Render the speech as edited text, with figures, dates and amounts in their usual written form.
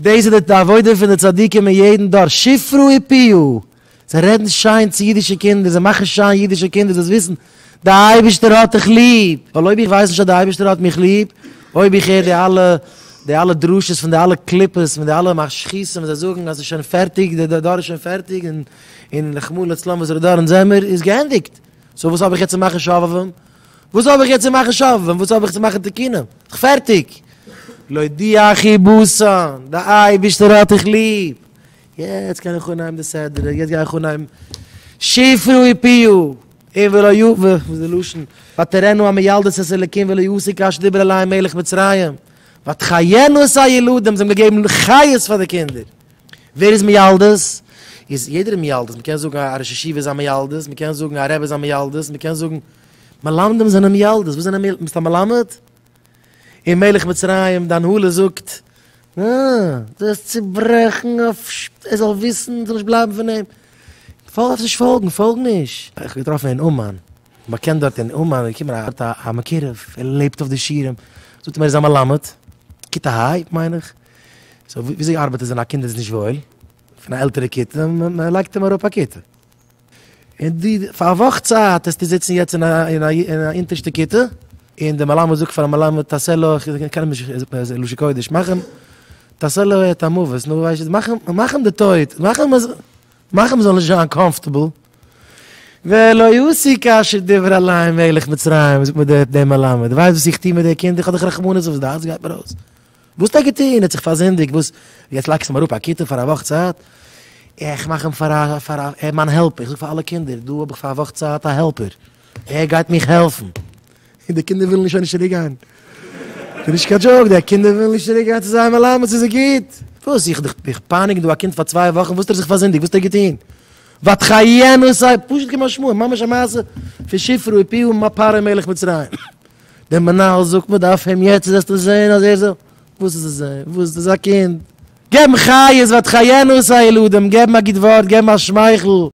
דאס איז די עבודה פון די צדיקים אין יעדן דור, שפרו ופיהו, זיי רעדן שיין צו אידישע קינדער, זיי מאכן שיין אידישע קינדער, זאלסט וויסן, די אייבערשטער האט דיך ליב, ווייל אויב איך ווייס נישט אז די אייבערשטער האט מיך ליב, אויב איך הער די אלע די אלע דרשות פון די אלע קליפות, פון די אלע משחיתים וואס זיי זאגן אז ס'איז שוין פערטיג, די דור איז שוין פערטיג, און און רחמנא לצלן וואסערע דור אונז זעמיר, איז געענדיגט, so וואס האב איך יעצט צו מאכן שובבים? וואס האב איך יעצט צו מאכן שובבים? וואס האב איך צו מאכן תיקונים? ס'דאך פערטיג! להודיע חיבתן, די אייבערשטער האט דיך ליב! יעצט קען איך אנהייבן די סדרה, יעצט גיי איך אנהייבן שפרו ופיהו, און ולא י ו, וואס איז די לשון? ותראינה המילדות את האלקים ולא יעשו כאשר דיבר אליהם מלך מצרים, ותחיינה את הילדים, זיי האבן געגעבן חיות פאר די קינדער. ווער איז מילדות? איז יעדער איז מילדות, מ'קען זאגן א ראש ישיבה איז א מילדות, מ'קען זאגן א רבי איז א מילדות, מ'קען זאגן מלמדים זענען מילדות, וואס זענען מילדות? ביסט א מלמד? און מלך מצרים, די הנהלה זאגט, אה, דאס צוברעכן אויף ער זאל וויסן, זאל נישט בלייבן פון אים. פאלג דארפסט נישט פאלגן, פאלג נישט. איך האב געטראפן אין אומאן, מען קען דארט אין אומאן, איז געקומען א מקורב, ער לעבט אויף די שיעורים, זאגט ער מיר ער איז א מלמד, כיתה ה' מיין איך, so וויאזוי ארבעט עס ווען א קינד איז נישט וואויל, פון א עלטערע כיתה, מען לייגט אים אראפ א כיתה. און דו, פאר א וואך צייט וועסטו זיצן יעצט אין א אין א אין א אונטערשטע כיתה, און דער מלמד זאגט פארן מלמד תעשה לו, איך קען אים נישט, לשון קודש, מאך אים, תעשה לו את המוות, נו ווייסט, מאך אים, מאך אים די טויט, מאך אים אז, מאך אים זאל נישט זיין comfortable. ולא עשו כאשר דיבר אליהם מלך מצרים, זאגט מיר דער דער מלמד, ווייסט וואס איך טו מיט די קינדער, איך האב דאך רחמנות אויף זיי, די הארץ גייט מיר אויס. וואס האט ער געטון? ער האט זיך פארזינדיגט, וואס? יעצט לייגסטו אים אראפ א כיתה פאר א וואך צייט? איך מאך אים פאר א פאר א ער איז מיין helper, איך זאג פאר אלע קינדער, דא האב איך פאר א וואך צייט א helper, ער גייט מיך העלפן. און די קינדער ווילן שוין נישט צוריק גיין. ס'איז נישט קיין joke, די קינדער ווילן נישט צוריק גיין צו זייער מלמד, ס'איז זיי גוט. וואס? איך איך פייניג דא א קינד פאר צוויי וואכן, וואס האט ער זיך פארזינדיגט? וואס האט ער געטון? ותחיינה את, פשוט כמשמעו, ממש א מעשה פון שפרה ופועה מה פרעה מלך מצרים. דער מנהל זאגט מען דארף אים יעצט זאלסטו זען אז ער זאל, וואס איז עס זען? וואס איז דאס א קינד? געבן חיות ותחיינה את הילדים, געבן א גוט ווארט, געבן א שמייכל.